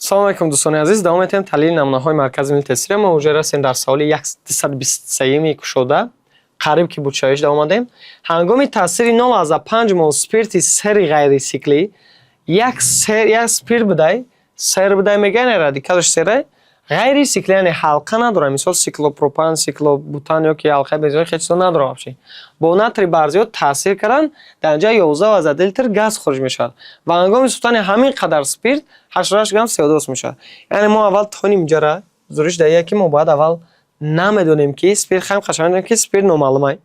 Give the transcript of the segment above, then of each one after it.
Салом алейкум, дӯстони азиз. Давом метаҳем таҳлили намунаҳои Маркази миллии тестирия. Мо уже расем дар саволи 123-юми кушода. Қариб ки будшавиш омадем. Ҳангоми таъсири 0,5 мол спирти сери ғайрисиклӣ, як сер, як спирт будай, сер будай мегӯян, радикалаш серай, ғайрисиклӣ, яъне ҳалқа надорад. Мисол, сиклопропан, сиклобутан ё ки ҳалқаи бензолӣ, хеле чизо надорад вообще. Бо натрий барзиёд таъсир кардан, дар инҷа 11,2 литр газ хориҷ мешавад ва ҳангоми сӯхтани ҳамин қадар спирт 88 грамм CO2 ҳосил мешавад. Яъне мо аввал тоним инҷара зуриш дая, ки мо бояд аввал намедонем, ки спирт хам қашан медонем, ки спирт номаълумай,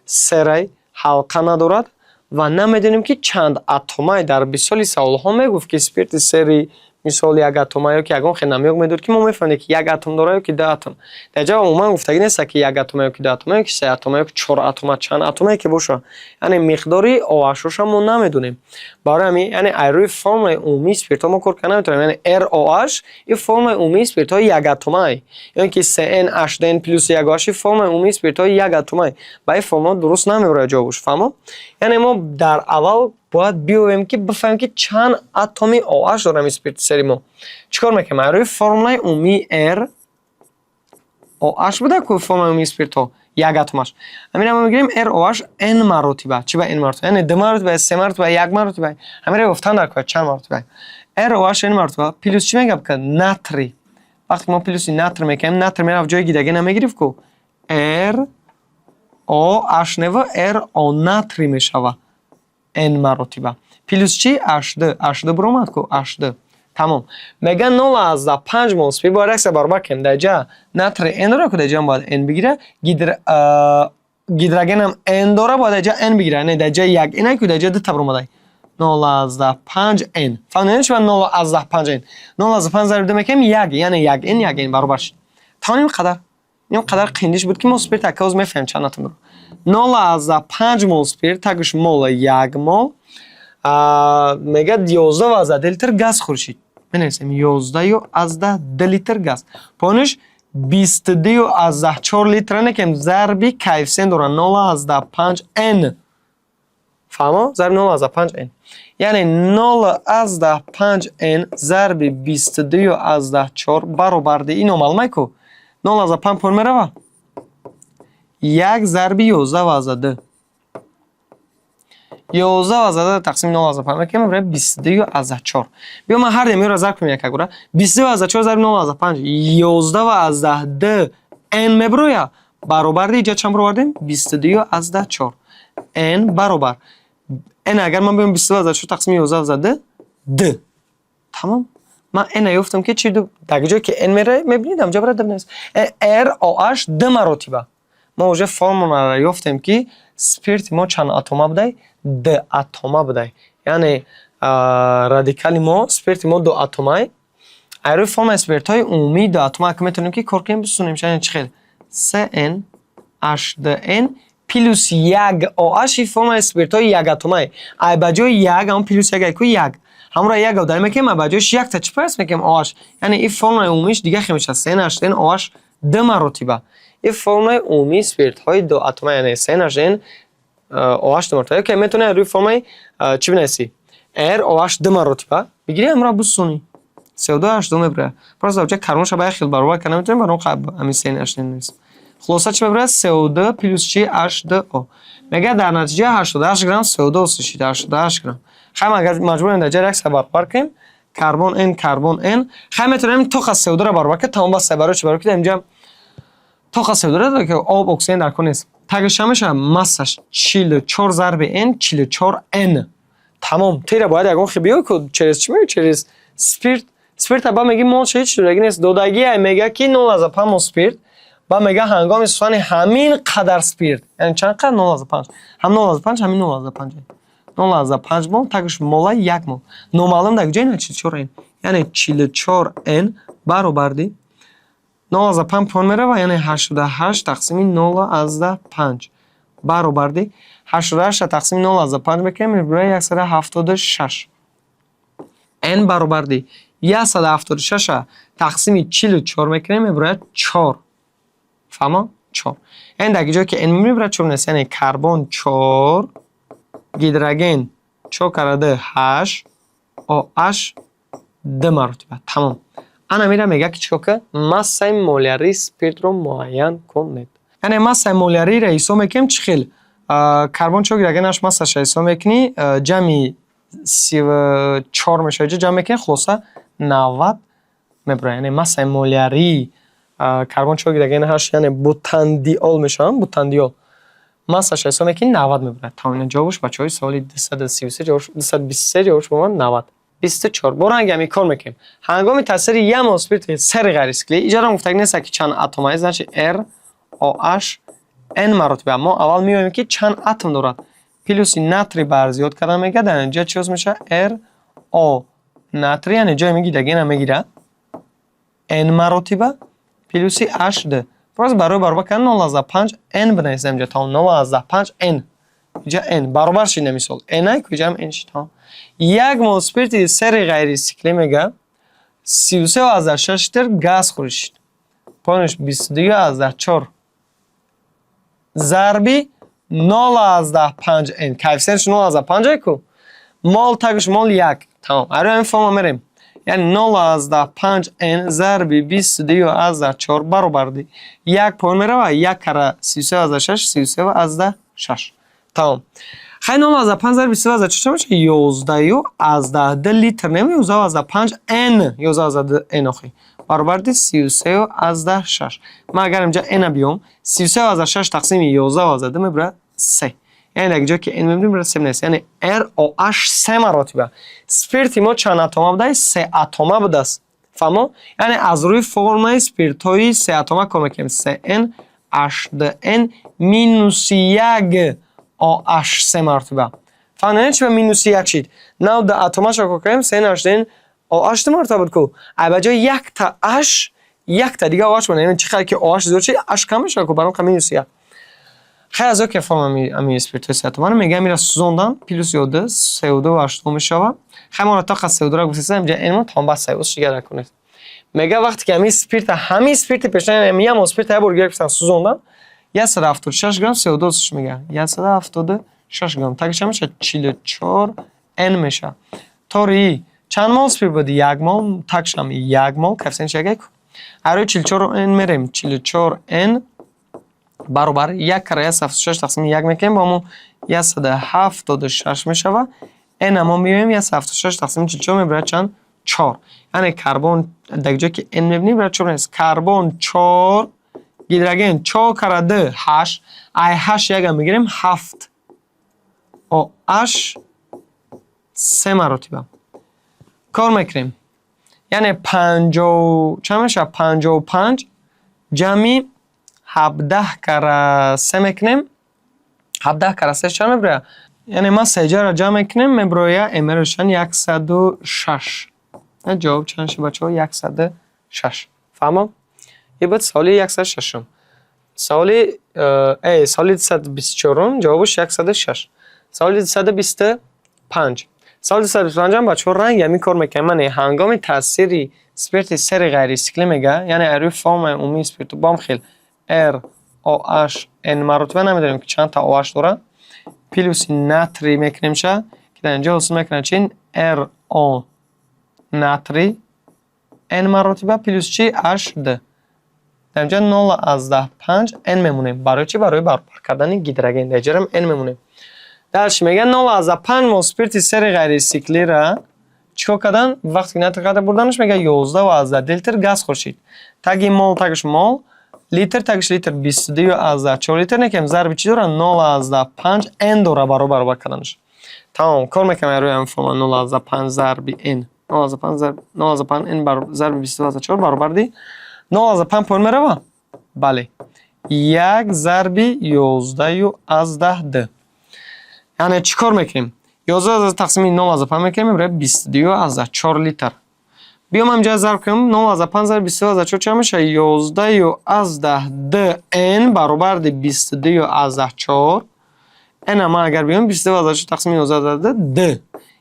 серай, ҳалқа надорад ва намедонем, ки чанд атомай. Дар бисёри саволҳо мегуфт, ки спирти сери, мисол, як атома ё ки ягон хел намёк медод, ки мо мефаҳмем, ки як атом дора ё ки ду атом. Дар ҷавоб умуман гуфтагӣ нест, ки як атома ё ки ду атома ё ки се атома ё ки чор атома, чанд атомае ки бошад. Яъне миқдори OH-ша мо намедонем. Барои ҳамин, яъне аз рӯи формулаи умумии спиртҳо мо кор карда наметавонем. Яъне ROH ин формулаи умумии спиртҳои якатомаи, ё ин ки CnH2n плюс як OH формулаи умумии спиртҳои якатомаи. Ба ин формула дуруст намебарояд ҷавобаш, фаҳмо? Яъне мо дар аввал бояд биёвем, ки бифаҳмем, ки чанд атоми OH дорам ин спирти сери мо. Чӣ кор мекунем? Аз рӯи формулаи умумии R OH буда ку формулаи умумии спиртҳо як атомаш. Ҳаминро мо мегирем ROH n маротиба. Чӣ ба n маротиба? Яъне ду маротиба, се маротиба, як маротиба. Ҳаминро ёфтан дар кор, чанд маротиба. ROH n маротиба плюс чӣ мегӯяд ка? Натрий. Вақте мо плюси натрий мекунем, натрий мерафт, ҷои гидрогена мегирифт ку. R O H нева RO натрий мешава. N маротиба. Плюс чӣ? H2. H2 биромад ку, H2. Тамом. Мегӯян 0,5 мол спирт бояд реаксия баробар кунем. Дар ҷа натрий N дора ку, дар ҷа бояд N бигира. Гидрогенам N дора, бояд дар ҷа N бигира. Яъне дар ҷа як N ку, дар ҷа дута биромадай. 0,5 N. Фаҳмидед, чӣ 0,5 N? 0,5 зарб ду мекунем, як, яъне як N, як N баробар шуд. Тамом, ин қадар. Ин қадар қиндиш буд, ки мо спирт акоз мефаҳмем чанд атом дорад. 0,5 мол спирт, тагш мол як мол, мегӯяд, 11,2 литр газ хӯршид. Менависем 11,2 литр газ. Поёниш 22,4 литра некем, зарби коэффисиент дора 0,5 N. Фаҳмо? Зарби 0,5 N. Яъне 0,5 N зарби 22,4 баробарди ин номаълумай ку? 0,5 поён мерава? Як зарби 11,2. 11,2 тақсими 0,5 мекунем, мебарад 22,4. Биё, ман ҳар демиро зарб кунем якагура. 22,4 зарби 0,5, 11,2 N мебирояд. Баробарди иҷа чанд баровардем? 22,4. N баробар. N агар ман биём 22,4 тақсими 11,2, д. Тамом. Ман N ёфтам, ки чи ду дар ҷое ки N меравад, мебинед, ҳамҷа барад д. R OH ду маротиба. Мо уже формуларо ёфтем, ки спирти мо чанд атома будай? Д атома будай. Яъне радикали мо, спирти мо ду атомай. Аз рӯи формулаи спиртҳои умумии ду атома ки метавонем, ки кор кунем, бисунем, яъне чӣ хел? CN H2n плюс як OH формулаи спиртҳои якатомай. Ай ба ҷои як ҳамон плюс як ай ку, як. Ҳамонро як одар мекунем, а ба ҷояш якта чӣ пайваст мекунем? OH. Яъне ин формулаи умумиш дига хел мешавад. CN H2n OH ду маротиба. Ин формулаи умумии спиртҳои дуатома, яъне CN H2n OH ду маротиба. Ё метавонӣ рӯи формулаи чӣ бинависӣ? R OH ду маротиба. Бигирӣ, ҳамонро бисунӣ. CO2 H2 мебарад. Просто дар ҷои карбонша ба як хел баробар карда наметавонем, барои ҳамин CN H2n нависем. Хулоса, чӣ мебарад? CO2 плюс чӣ? H2O. Мегӯяд, дар натиҷа 88 грамм CO2 ҳосил шид, 88 грамм. Хай, агар маҷбурем дар ҷои реаксия баробар кунем, карбон N, карбон N. Хай, метавонем тоқа CO2-ро баробар кунем, тамом, бас. Барои чӣ? Барои ки дар инҷа тоқа CO2 ки об, оксиген дар кор нест. Тагиш чанд мешавад? Массаш 44 зарби N, 44 N. Тамом. Тира бояд ягон хел биёй ку, через чӣ меои? Через спирт. Спирта ба меги мол ҳеч додаги нест. Додагия мега, ки 0,5 мол спирт. Ба мега, ҳангоми сӯхтани ҳамин қадар спирт, яъне чанд қадар? 0,5. Ҳам 0,5, ҳамин 0,5. 0,5 мол, тагиш мола як мол. Номаълум дар ҷои 44 N. Яъне 44 N баробарди 0,5 поён мерава, яъне 88 тақсими 0,5 баробарди 88 тақсими 0,5 мекунем, мебарад 176. N баробарди 176 тақсими 44 мекунем, мебарояд 4. Фаҳмо? 4. N дар ҷое ки N мебарад, 4 нест, яъне карбон 4, гидроген 4 карда 8, OH Д маротиба. Тамом. Ана мира мега, ки чикор ка? Массаи молярии спиртро муайян кунед. Яъне массаи молярийро ҳисоб мекунем. Чӣ хел? Карбон чор гидрогенаш массаша ҳисоб мекунӣ, ҷамъи 34 мешавад, ҷо ҷамъ мекунем, хулоса, 90 мебарояд. Яъне массаи молярии карбон чор гидроген ҳашт, яъне бутандиол мешавад, бутандиол массаша ҳисоб мекунӣ, 90 мебарояд. Тамом, ина ҷавобш, бачаҳои, саволи 233 ҷавобш, 223 ҷавобш бо ман 90. 24. Бо ранги ҳамин кор мекунем. Ҳангоми таъсири як мол спирти сери ғайрициклӣ, иҷарам гуфтагӣ нест, ки чанд атом аст, значит, R OH N маротиба. Мо аввал меоем, ки чанд атом дорад. Плюси натрий барзиёд кардан мега, дар инҷа чӣ мешавад? R O натрий, яъне ҷои гидрогена мегирад, N маротиба плюси H2. Просто барои баробар кардан 0,5 N бинависем инҷа, тамом, 0,5 N. Инҷа N баробар шид, мисол. N ай куҷам N шид, тамом. Як мол спирти сери ғайрициклӣ, мега, 33,6 литр газ хӯришид. Поинаш 22,4 зарби 0,5 N. Коэффициентш 0,5 ай ку. Мол тагш мол як. Тамом. Аро ҳамин форма мерем. Яъне 0,5 N зарби 22,4 баробарди. Як поин мерава, як кара 33,6, 33,6. Тамом. Хай, 0,5 зарби 23,4 чӣ мешавад? 11,2 литр, не, 11,5 N, 11,2 N охи. Баробарди 33,6. Ман агар инҷа N-а биём, 33,6 тақсими 11,2 мебарад се. Яъне дар ҷое ки N мебинем, мебарад се нест. Яъне ROH се маротиба. Спирти мо чанд атома будааст? Се атома будааст. Фаҳмо? Яъне аз рӯи формаи спиртҳои сеатома кор мекунем. 3N H2N минуси як OH се маротиба. Фаҳмидед, чи ба минуси як шид? Нав ду атомаша кор кардем, 3N H2N OH ду маротиба буд ку. Ай ба ҷои якта H якта дига OH монем. Яъне чӣ қадр ки OH зиёд шид, H кам мешавад ку, барои минуси як. Хеле аз ки форма ами спиртҳои сеатомаро мегӯям, ира сӯзондан, плюс ёду CO2 ва H2 мешавад. Хай, мо то CO2-ро гуфтем, инҷа N мо тамом, бас, ус дигар накунед. Мега, вақте ки ҳамин спирта, ҳамин спирти пешина, ҳамин як спирта як бор гирифтан, сӯзондан, 176 грамм CO2 сӯш мега. 176 грамм. Таги чанд мешавад? 44 N мешавад. Тори чанд мол спирт буд? Як мол, тагшам як мол, коэффициент як. Арои 44 N мерем. 44 N баробар як кара 176 тақсими як мекунем, бо мо 176 мешавад. N мо меоем, 176 тақсими 44 мебарад чанд? 4. Яъне карбон дар ҷое ки N мебинем, барад 4 нест. Карбон 4, гидроген 4 кара 2 8, ай 8 яга мегирем, 7. OH се маротиба. Кор мекунем. Яъне 50 чанд мешавад? 55 ҷамъи 17 кара се мекунем. 17 кара се чанд мебирояд? Яъне ма сеҷаро ҷамъ мекунем, мебирояд МРшан 106. Ҷавоб чанд шуд, бачаҳо? 106. Фаҳмо? Ин буд саволи 106-ум. Саволи саволи 224-ум ҷавобаш 106. Саволи 225. Саволи 225-ам, бачаҳо, ранги ҳамин кор мекунем. Яъне ҳангоми таъсири спирти сери ғайрициклӣ, мега, яъне рӯи формаи умумии спирту бом хел R OH N маротиба, намедонем, ки чанд та OH дорад, плюси натрий мекунем ша, ки дар инҷо ҳосил мекунад чи? R O натрий N маротиба плюс чи? H2. Дар инҷа 0,5 N мемонем. Барои чӣ? Барои баробар кардани гидроген. Дар инҷарам N мемонем. Дальше мегӯяд, 0,5 мол спирти сери ғайрициклира чӣ кор кардан? Вақте ки натрий қадр бурданаш, мегӯяд, 11,2 литр газ хӯршид. Таги мол тагиш мол, литр тагиш литр, 22,4 литр некем, зарби чӣ дорад? 0,5 N дора барои баробар карданаш. Тамом, кор мекунем рӯи ҳамин формула: 0,5 зарби N, 0,5 зарби 0,5 N зарби 22,4 баробарди 0,5 поин мерава? Бале. Як зарби 11,2. Яъне чӣ кор мекунем? 11 тақсими 0,5 мекунем, мебарад 22,4 литр. Биём, ҳаминҷа зарб кунем, 0,5 зарби 22,4 чанд мешавад? 11,2 N баробарди 22,4. N ман агар биём, 22,4 тақсими 11,2 д.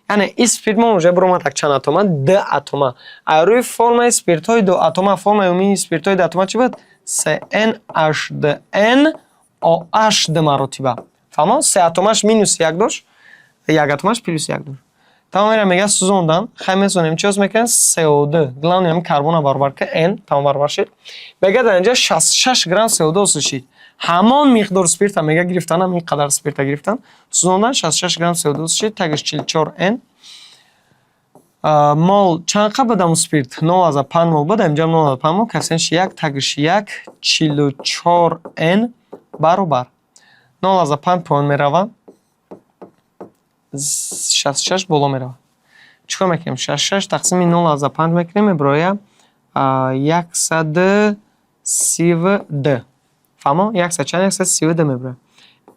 Яъне ин спирт мо уже биромад як чанд атома? Д атома. Аз рӯи формаи спиртҳои дуатома, формаи умумии спиртҳои дуатома чӣ буд? 3N H2N OH ду маротиба. Фаҳмо? Се атомаш минус як дошт, як атомаш плюс як дошт. Тамом, ира мега сӯзондан. Хай, месонем, чӣ мекунем? СО2. Главное, ҳами карбона баробар ка N, тамом, баробар шид. Мега, дар инҷа 66 грамм СО2 ҳосил шид. Ҳамон миқдор спирта мега гирифтан, ҳамин қадар спирта гирифтан. Сӯзондан, 66 грамм СО2 ҳосил шид, тагиш 44 N. Мол чанд қа будам спирт? 0,5 мол буд, инҷа 0,5 мол, коэффициентш 1, тагиш 1, 44 N баробар. 0,5 поён меравад. 66 боло меравад. Чӣ кор мекунем? 66 тақсими 0,5 мекунем, мебирояд 132. Фаҳмо? 100 чанд? 132 мебирояд.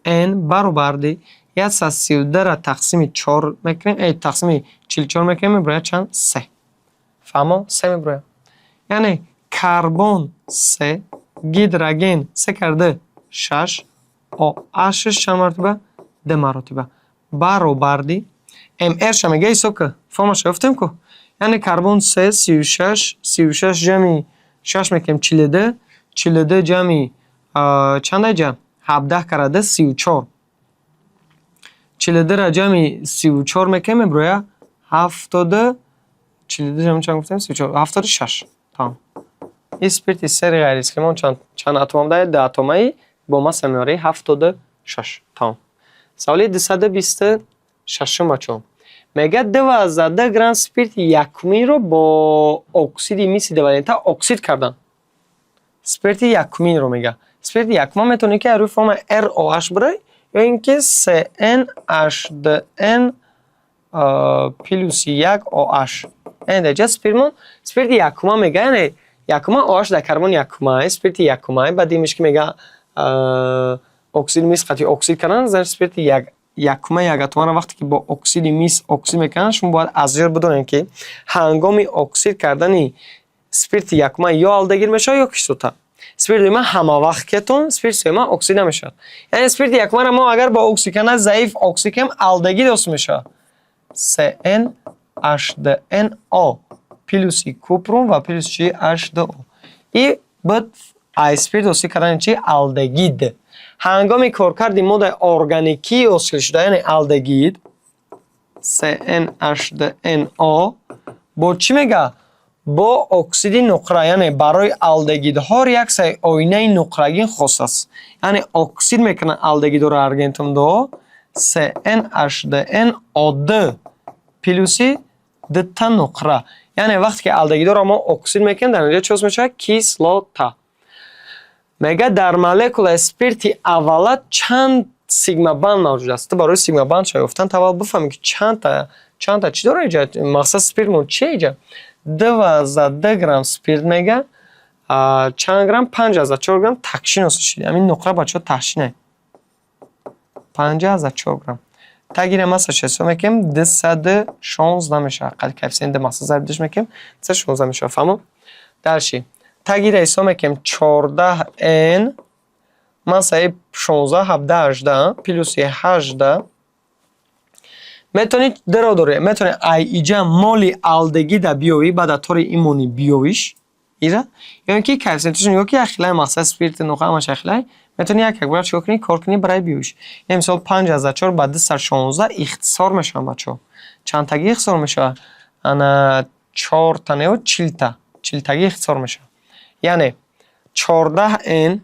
N баробарди 132-ра тақсими 4 мекунем, тақсими 44 мекунем, мебирояд чанд? 3. Фаҳмо? 3 мебирояд. Яъне карбон 3, гидроген 3 карда 6, OH чанд маротиба? 2 маротиба. Баробарди МР-ша мега ҳисоб кун. Формаша ёфтем ку. Яъне карбон 3, 36, 36 ҷамъи 6 мекунем, 42, 42 ҷамъи чанда ҷа? 17 карда 34. 42-ра ҷамъи 34 мекунем, мебирояд 70. 42 ҷамъи чанд гуфтем? 34, 76. Тамом. Ин спирти сери ғайрисхимон чанд атом дорад? Ду атомаи бо масса меории 76. Тамом. Саволи 226-ум, бачаҳо. Мегӯяд, 2,2 грамм спирти якуминро бо оксиди миси дивалента оксид карданд. Спирти якуминро мегӯяд. Спирти якума метавонед, ки аз рӯи формаи ROH бирай ё ин ки CnH2n плюси 1 OH. Яъне дар ҷа спиртмон спирти якума мега, яъне якума OH дар карбони якума, спирти якума, баъд имиш ки мега оксиди мис қатъи оксид кардан, значит, спирти як якума, як атомаро вақте ки бо оксиди мис оксид мекунанд, шумо бояд аз ёд бидонед, ки ҳангоми оксид кардани спирти якума ё алдегид мешавад, ё кислота. Спирти дуюма ҳама вақт кетон, спирти сеюма оксид намешавад. Яъне спирти якумаро мо агар бо оксидкунандаи заиф оксид кунем, алдегид ҳосил мешавад. CnH2nO плюси купрум ва плюс чи? H2O. И буд ай спирт ҳосил кардани чи? Алдегид. Ҳангоми коркарди моддаи органикӣ ҳосил шуда, яъне алдегид CnH2nO бо чӣ мега? Бо оксиди нуқра, яъне барои алдегидҳо реаксияи оинаи нуқрагин хос аст. Яъне оксид мекунанд алдегидҳоро аргентум 2 CnH2nO2 плюси дута нуқра. Яъне вақте ки алдегидҳоро мо оксид мекунем, дар натиҷа чӣ ҳосил мешавад? Кислота. Мегӯяд, дар молекулаи спирти аввала чанд сигмабанд мавҷуд аст? Ту барои сигмабанд ша ёфтан аввал бифаҳмӣ, ки чандта чӣ дора иҷа? Мақсад спиртмон чие иҷа? 2,2 грамм спирт мега, чанд грамм? 5,4 грамм такшин ҳосил шуд. Ҳамин нуқра, бачаҳо, таҳшине. 5,4 грамм. Тагира массаша ҳисоб мекунем, 216 мешавад. Қадри коэффициент ду масса зарб душ мекунем, 216 мешавад. Фаҳмо? Дальше. Тагира ҳисоб мекунем, 14 n, массаи 16, 17, 18, плюси 18. Метавонӣ дуро дорӣ, метавонӣ ай иҷа моли алдегида биёвӣ, баъд атори имони биёвиш ира, ё ин ки коэффициенташон нигоҳ ки яхилай, мақсад спирти нуқра ҳамаш яхилай, метавонӣ як як бора чикор кунӣ? Кор кунӣ барои биёвиш. Яъне мисол 5,4 ба 216 ихтисор мешаванд, бачаҳо. Чандтагӣ ихтисор мешавад? Ана чорта нео 40-та. 40-тагӣ ихтисор мешавад. Яъне 14 n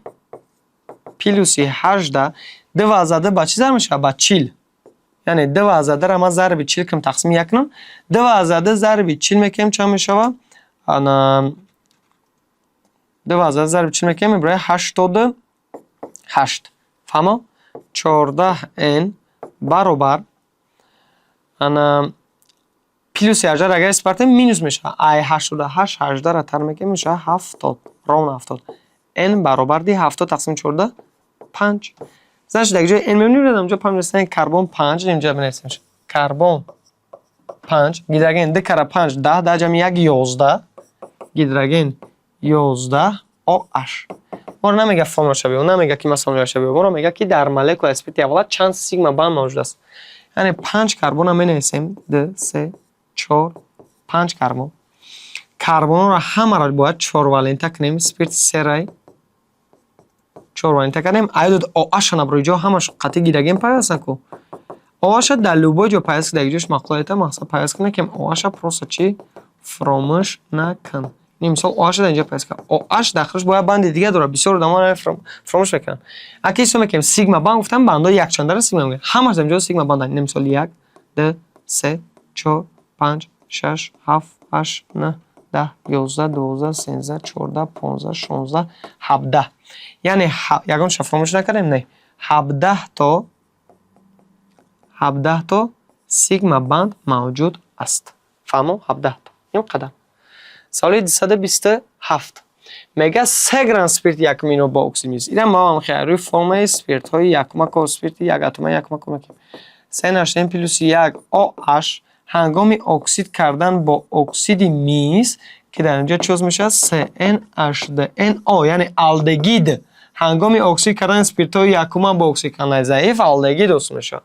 плюси 18, 2,2 ба чӣ зарб мешавад? Ба 40. Яъне 2,2-ра ман зарби 40 кунам, тақсими як кунам, 2,2 зарби 40 мекунем, чанд мешавад? Ана 2,2 зарби 40 мекунем, мебирояд 88. Фаҳмо? 14 n баробар ана плюси 18 агар испартем, минус мешавад. Ай 88 18-ра тар мекунем, мешавад 70, ровно 70. N баробарди 70 тақсими 14, 5. Значит, дар ҷои n мебинем, инҷо 5 менависем, карбон 5, инҷо менависем. Карбон 5, гидроген 2 кара 5, 10, 10 ҷамъи 1, 11, гидроген 11 OH. Моро намега формулаша биё, намега ки масалан биё, моро мега, ки дар молекулаи спирти аввала чанд сигма банд мавҷуд аст. Яъне 5 карбона менависем, 2, 3, 4, 5 карбон. Карбонҳоро ҳамаро бояд чорвалента кунем, спирти серай чорвалента кардем, айдод OH-ша набро, иҷо ҳамаш қатъи гидроген пайвастанд ку. OH дар любой ҷо пайваст, дар ҷош маъқул, мақсад пайваст кунед, ки OH просто чӣ, фуромӯш накун. Мисол, OH дар инҷа пайваст кард. OH дар худаш бояд банди дига дорад. Бисёр одамон фуромӯш мекунанд. Аки ҳисоб мекунем, сигма банд гуфтам, бандҳои якчандара сигма мегӯянд. Ҳамаш дар инҷо сигма банданд. Мисол, як, ду, се, чор, панҷ, шаш, ҳафт, ҳашт, нӯҳ, 10, 11, 12, 13, 14, 15, 16, 17. Яъне ягонша фуромӯш накардем? Не. 17 то, 17 то сигма банд мавҷуд аст. Фаҳмо? 17 то. Ин қадар. Саволи 227 мега: 3 грамм спирти якумино бо оксид мис. Ина мо ҳам хеле рӯи формаи спиртҳои якумако, спирти як атома якумако мекунем. Се H плюси як OH ҳангоми оксид кардан бо оксиди мис, ки дар инҷо чӣ ҳосил мешавад? CnH2nO, яъне алдегид. Ҳангоми оксид кардани спиртҳои якума бо оксидкунандаи заиф алдегид ҳосил мешавад.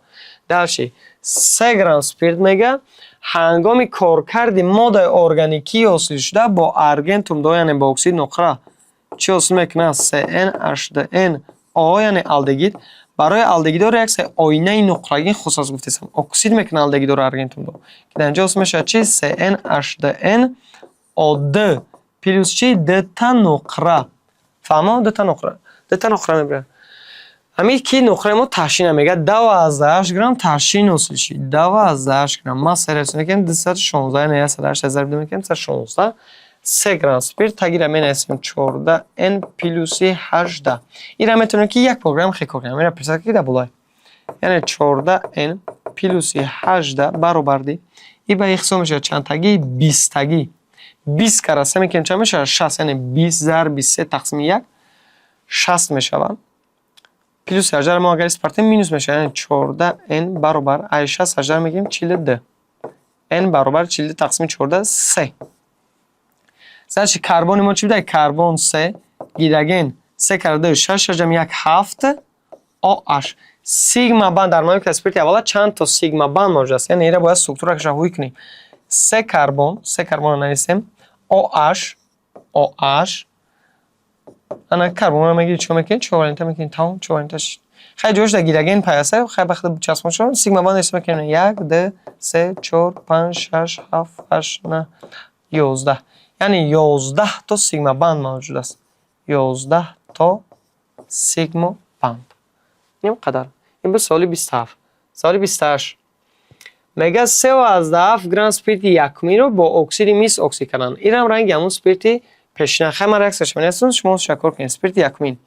Дальше, 3 грамм спирт, мега, ҳангоми коркарди моддаи органикии ҳосилшуда бо аргентум до, яъне бо оксиди нуқра, чӣ ҳосил мекунад? CnH2nO, яъне алдегид. Барои алдегидҳо реаксияи оинаи нуқрагин хос аст, гуфтесам. Оксид мекунад алдегидҳоро аргентум до, ки дар инҷо ҳосил мешавад чӣ? CnH2n O2 плюс чӣ? Дта нуқра. Фаҳмо? Дта нуқра, дта нуқра мебирад. Ҳамин ки нуқраи мо таҳшина, мегӯяд, 10,8 грамм таҳшин ҳосил шид. 10,8 грамм. Масса реаксия мекунем 216, яъне 108 зарб мекунем 216. 3 грамм спирт тагира менависем 14 н плюси 18. Ира метавонем, ки як программа хел кор кунем. Ира писар ки дар болай, яъне 14 н плюси 18 баробарди и ба ихтисор мешавад чандтагӣ? 20-тагӣ. 20 кара се мекунем, чанд мешавад? 60. Яъне 20 зарби се тақсими як 60 мешавад. Плюси 18 мо агар испартем, минус мешавад. Яъне 14 н баробар ай 60 18 мегирем, 42. Н баробар 42 тақсими 14, се. Значит, карбони мо чӣ буда? Карбон се, гидроген се кара ду шаш, шаш ҷамъи як ҳафт, OH. Сигма банд дар молекулаи спирти аввала чанд то сигма банд мавҷуд аст? Яъне ира бояд структурашро ҳуй кунем. Се карбон, се карбонро нависем, OH, OH. Ана карбонро мегири, чикор мекунӣ? Чор валента мекунӣ, тамом, чор валента. Хай, ҷош дар гидроген пайваста, хай, ба худ часпон шавад. Сигма банд ҳисоб мекунем: як, ду, се, чор, панҷ, шаш, ҳафт, ҳашт, нӯҳ, 11. Яъне 11 то сигма банд мавҷуд аст. 11 то сигма банд. Ин қадар. Ин буд саволи 27. Саволи 28 мегӯяд: 3,7 грамм спирти якумиро бо оксиди мис оксид карданд. Инам ранги ҳамун спирти пешина. Хай, ман реаксияш менависам, шумо ташаккур кунед. Спирти якумин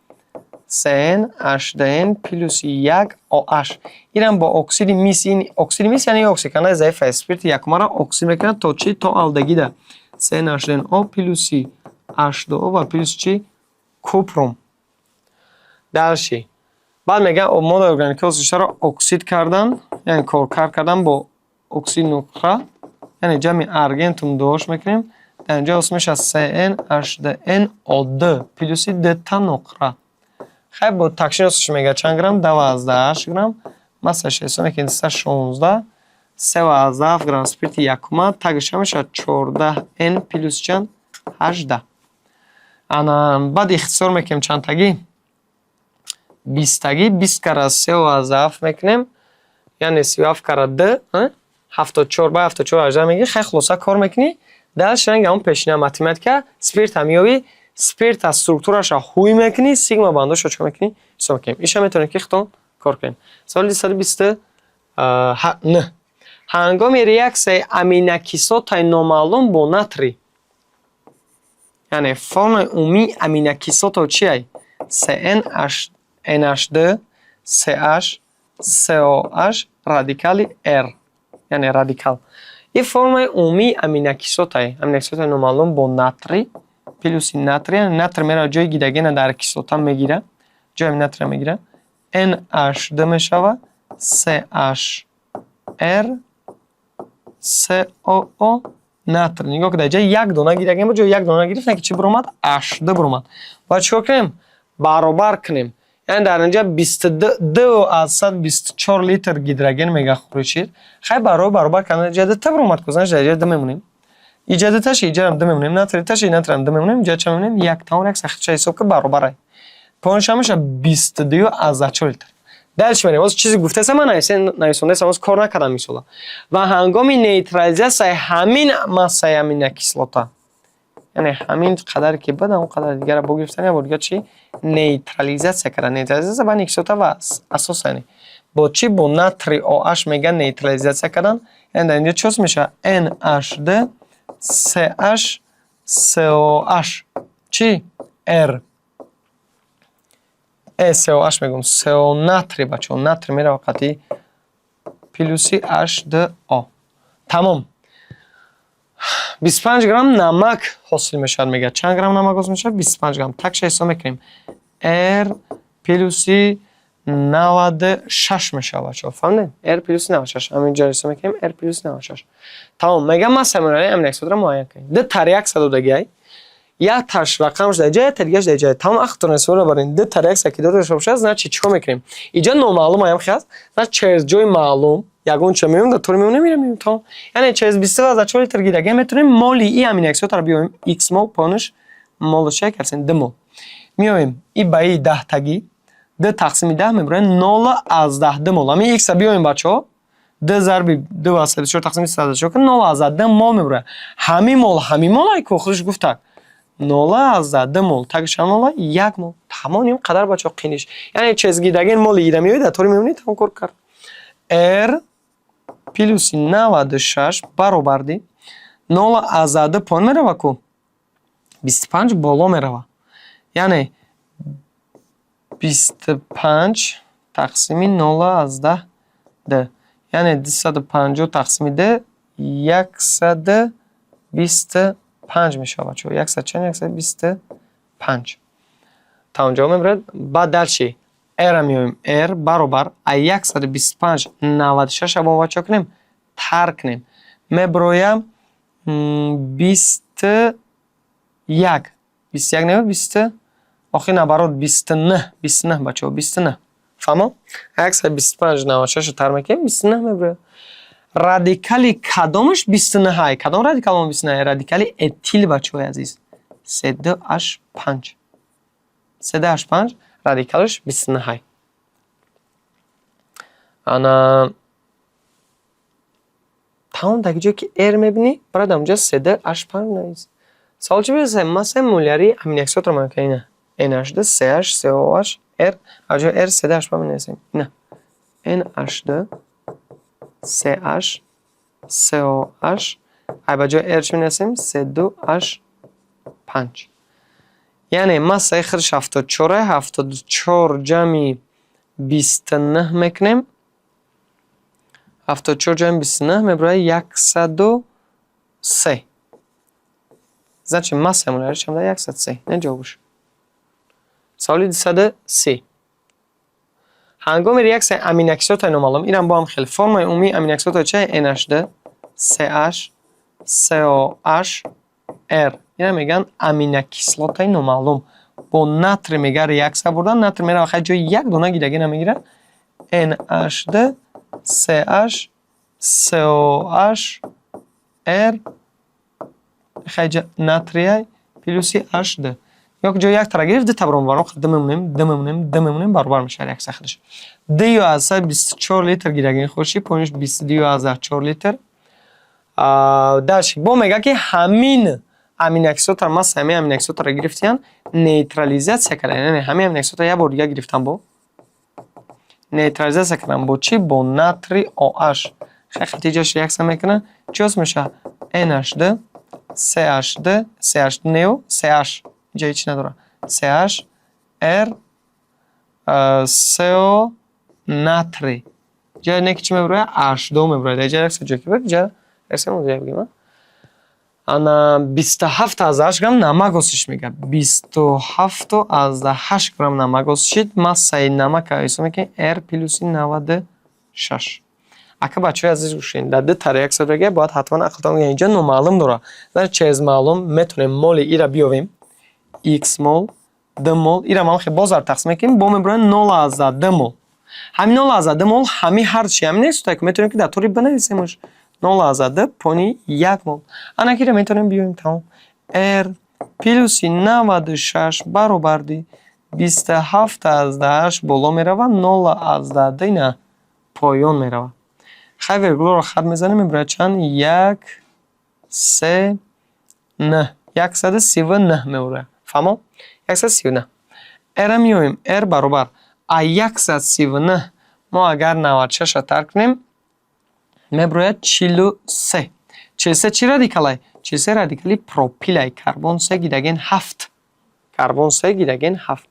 CnH2n плюси як OH. Инам бо оксиди мис. Ин оксиди мис, яъне оксидкунандаи заиф аст. Спирти якумаро оксид мекунад то чӣ? То алдегида. CnH2nO плюси H2O ва плюс чӣ? Купрум. Дальше, баъд мегӯяд, моддаи органикии ҳосилшударо оксид кардан, яъне коркард кардан бо оксиди нуқра, яъне ҷамъи аргентум дуош мекунем. Дар инҷо ҳосил мешавад CnH2nO2 плюси дта нуқра. Хай, бо такшин ҳосилш, мегӯяд, чанд грамм? 10,8 грамм. Массаш ҳисоб мекунем 216. 3,7 грамм спирти якума тагиш чанд мешавад? 14 н плюс чанд? 18. Ана, баъд ихтисор мекунем чандтагӣ? 20-тагӣ. 20 кара 3,7 мекунем, яъне 37 кара д 74, ба 74 18 мегирӣ. Хай, хулоса, кор мекунӣ. Дальше ранги ҳамон пешина математика, спирта меёбӣ, спирта структураша ҳуй мекунӣ, сигма бандошро чикор мекунӣ? Ҳисоб мекунем. Иша метавонем, ки худтон кор кунем. Саволи 229: ҳангоми реаксияи аминокислотаи номаълум бо натрий, яъне формаи умумии аминокислота чиай? CnNH2 CH COH радикали R, яъне радикал. Ин формаи умумии аминокислотае. Аминокислотаи номаълум бо натрий, плюси натрий, яъне натрий меравад, ҷои гидрогена дар кислота мегирад, ҷои натрия мегирад, NH2 мешавад, CHR COO натрий. Нигоҳ кун, дар ҷои як дона гидроген буд, ҷои як дона гирифт, ки чӣ биромад? H2 биромад. Бояд чикор кунем? Баробар кунем. Яъне дар инҷа 22,24 литр гидроген, мега, хориҷ шид. Хай, барои баробар кардан иҷа дута биромад ку, значит, дар иҷа ду мемонем. Иҷа дуташи, иҷарам ду мемонем, натрий таши, натриам ду мемонем, иҷа ча мемонем? Як. Тамом, реаксия худша ҳисоб ки баробарай. Поёнша мешавад 22,4 литр. Дальше мерем. Ҳозир чизе гуфтаста, ман нависондаистам, ҳозир кор накардам мисола. Ва ҳангоми нейтрализатсияи ҳамин массаи аминокислота, яъне ҳамин қадаре ки буд, ҳамон қадари дигара бо гирифтан, як бор дига чӣ, нейтрализатсия кардан. Нейтрализатсия байни кислота ва асос, яъне бо чӣ? Бо натрий OH мегӯянд нейтрализатсия кардан. Яъне дар инҷо чӣ ҳосил мешавад? NH2 CH COH чӣ? R COH мегӯям, CO натрий, бачаҳо, натрий мерава қатъи плюси H2O. Тамом. 25 грамм намак ҳосил мешавад, мегӯяд. Чанд грамм намак ҳосил мешавад? 25 грамм. Такша ҳисоб мекунем. R плюси 96 мешавад, бачаҳо. Фаҳмидед? R плюси 96. Ҳамин ҷо ҳисоб мекунем, R плюси 96. Тамом. Мегӯям, массаи молярии аминокислотаро муайян кунед. Ду та реаксия додагиай. Як таш рақамаш дар ҷая, та дигараш дар ҷая. Тамом, ақлтон истифода баред. Ду та реаксия ки дода бошад, значит, чӣ кор мекунем? Иҷо номаълум аям хел аст. Значит, через ҷои маълум ягон чиз меоем, дар тори мемонем, меоем, тамом. Яъне через 22,4 литр гидроген метавонем моли и аминокислотаро биёвем, x мол, поёнаш молаш чӣ кардем? 2 мол. Меоем и ба и 10-тагӣ, д тақсими 10 мебароем 0,2 мол. Ҳамин x-а биёвем, бачаҳо, д зарби 2,24 тақсими 104 кун, 0,2 мол мебарояд. Ҳамин мол, ҳамин мол, ай ку худаш гуфтак. 0,2 мол. Таги чанд мол? 1 мол. Тамом, ин қадар, бачаҳо, қиниш. Яъне через гидроген моли ира меояд, дар тори мемонед, тамом, кор кард. R плюси 96 баробарди 0,2 поён мерава ку, 25 боло мерава. Яъне 25 тақсими 0,2. Яъне 250 тақсими д 125 мешавад, бачаҳо. Яксад чанд? 125. Тамом, ҷавоб мебарад. Баъд дальше R меоем. R баробар а 125 96 бо чӣ кунем? Тар кунем. Меброям 21. 21 не, бист, охир наоборот, 29, 29, бачаҳо, 29. Фаҳмо? 125 96 тар мекунем, 29 меброяд. Радикали кадомаш 29 ҳай? Кадом радикал мо 29? Радикали этил, бачаҳои азиз. C2H5. C2H5 радикалаш 29 ҳай. Ана, тамом, дар ҷое ки R мебинӣ, барад ҳамҷо C2H5 навис. Савол чӣ бираса? Массаи молярии аминокислотаро муайян кунед. Ина NH2 CH COH R, аз ҷои R C2H5 менависем. Ина NH2 CH COH, ай ба ҷои R чӣ менависем? C2H5. Яъне массаи худаш 74, 74 ҷамъи 29 мекунем. 74 ҷамъи 29 мебарояд 103. Значит, массаи молярӣ чанд? 103. Не, ҷавобаш. Саволи 230. Ҳангоми реаксияи аминокислотаи номаълум, инам бо ҳам хел, формаи умумии аминокислота чи? NH2 CH COH R. Ина мегӯянд аминокислотаи номаълум. Бо натрий, мега, реаксия бурдан, натрий мерава, хай, ҷои як дона гидрогена мегирад. NH2 CH COH R, хай, натрий плюси H2. Ё ҷои як тара гирифт, ду та баробар, д мемонем, д мемонем, д мемонем, баробар мешавад реаксия худаш. 2,24 литр гидроген хуши, поинш 22,4 литр. Дальше бо мега, ки ҳамин аминокислота, масса ҳамин аминокислотаро гирифтиян, нейтрализатсия кардан, яъне ҳамин аминокислота як бор дига гирифтан, бо нейтрализатсия кардан. Бо чӣ? Бо натрий OH. Хай, хатиҷаш реаксия мекунад, чӣ ҳосил мешавад? NH2 CH2 CH нео CH, инҷа ҳеч надорад, CH R CO натрий. Ҷа не ки чӣ мебарояд? H2 мебарояд. Ҷа реаксия ҷо ки буд, ҷа реаксия мо бигем. Ана, 27,8 грамм намак ҳосил мегардад. 27,8 грамм намак ҳосил шид. Массаи намака ҳисоб мекунем, R плюси 96. Ака, бачаҳои азиз, гӯш кунед, дар ду та реаксия дорага бояд ҳатман ақлтон, инҷо номаълум дорад. Значит, через маълум метавонем моли ира биёвем, x мол, д мол, ира ма боз зар тақсим мекунем, бо мебароем 0,2 мол. Ҳамин 0,2 мол, ҳамин ҳарчи ҳамин нест, метавонем ки дар тори бинависемаш, 0,2 пони 1 мол. Ана ки ира метавонем биёвем, тамом. R плюси 96 баробарди 27,8 боло мерава, 0,2 на поён мерава. Хай, вергулро хат мезанем, мебурад чанд? Як, се, нӯҳ, 139 мебурад. Фаҳмо? 139. R меоем. R баробар а 139 мо агар 96-а тарк кунем, мебурояд 43. 43 чӣ радикалай? 43 радикали пропилай, карбон се, гидроген ҳафт, карбон се, гидроген ҳафт.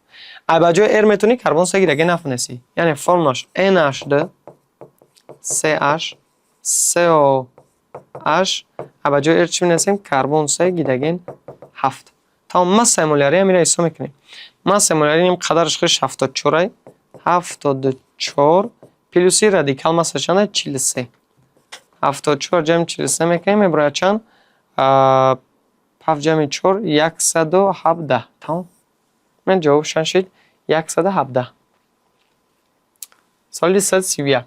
Ай ба ҷои R метавонӣ карбон се, гидроген ҳафт несӣ. Яъне формулаш NH2 CH COH. Ай ба ҷои R чӣ менависем? Карбон се, гидроген ҳафт. Тамом. Массаи молярӣ ҳамира ҳисоб мекунем. Массаи молярӣ ин қадараш хеш 74-ай, 74 плюси радикал масса чанд? 43. 74 ҷамъи 43 мекунем, мебарояд чанд? Ҳафт ҷамъи чор, 117. Тамом. Ман ҷавоб чанд шид? 117. Саволи 231.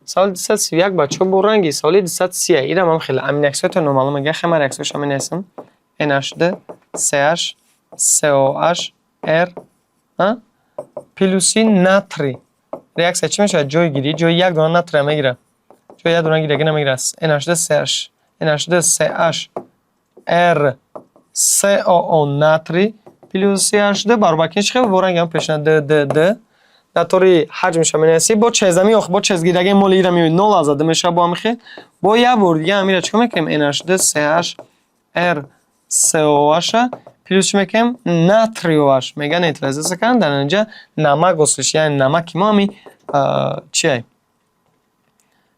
Саволи 231, бачаҳо, бо ранги саволи 230. Ирам ҳам хеле аминокислота номаълум мега. Хема реаксияшо менависам: NH2 CH COH R плюси натрий. Реаксия чӣ мешавад? Ҷойгирӣ, ҷои як дона натрия мегирад, ҷои як дона гидроген мегирад. NH2 CH NH2 CH R COO натрий плюси H2 баробар ки чӣ хел бо ранги ҳам пешина д д д дар тори ҳаҷмша менависӣ. Бо чезами ох, бо чез гидроген моли ира меояд, нол аз д мешавад. Бо ҳамин хел бо як бор дига ҳамира чӣ кор мекунем? NH2 CH R COH плюс чӣ мекунем? Натрий OH. Мега нейтрализация кардан, дар инҷа намак госиш, яъне намаки мо ҳами чие?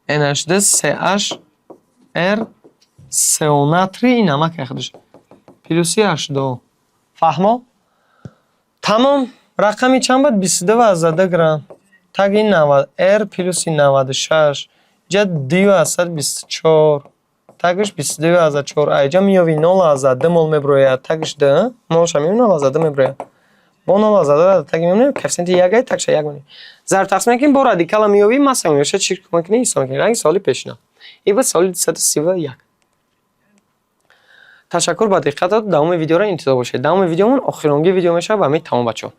NH2 CH R CO натрий, ин намак худаш, плюси H2. Фаҳмо? Тамом. Рақами чанд буд? 22,2 грамм. Таги 90 R плюси 96 ҷа 2,24, тагиш 22,4. Айҷа меёви, 0,2 мол меброяд, тагиш д молша меёви, 0,2 меброяд. Бо 0,2 таги меёнем, коэффициенти якай, тагша як монем, зарб тақсим мекунем, бо радикала меёви, масса меёша. Чӣ мекунӣ? Ҳисоб мекунӣ. Ранги саволи пешина. Ин буд саволи 231. Ташаккур ба диққатат. Давоми видеоро интизор бошед. Давоми видеомон охиронги видео мешавад ва ҳамин. Тамом, бачаҳо.